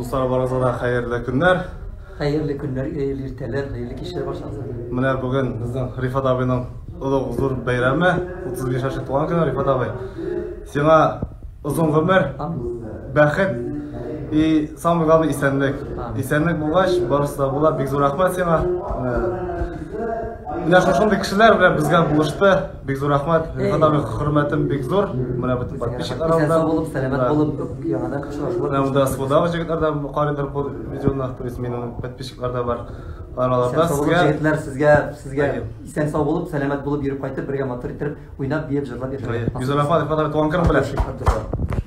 Дуслар, барыгызга да хәерле көннәр. Хәерле көннәр, хәерле иртәләр, хәерле кичләр барчагызга. Менә бүген безнең Рифат абыйның олуг зур бәйрәме, 35 яшьлек туган көне, Рифат абый. Сиңа озын гомер, бәхет и самое главное исәнлек. Исәнлек булгач, барысы да була. Бик зур рәхмәт сиңа. Менә шушындый кешеләр белән безгә булышты. Бик зур рәхмәт. Рифат абый, хөрмәтем бик зур. Менә бөтен подписчиклар Исән сау булып, сәламәт булып, яңадан очрашулар. Менә монда СВОдагы җегетләр дә карыйдыр бу видеоны, то есть минем подписчиклар да бар. Араларда сезгә җегетләр, сезгә, сезгә исән сау булып, сәламәт булып йөреп кайтып, бергә матур итеп уйнап, биеп, җырлап яшәргә. Бик зур рәхмәт, Рифат абый, туган көнең белән.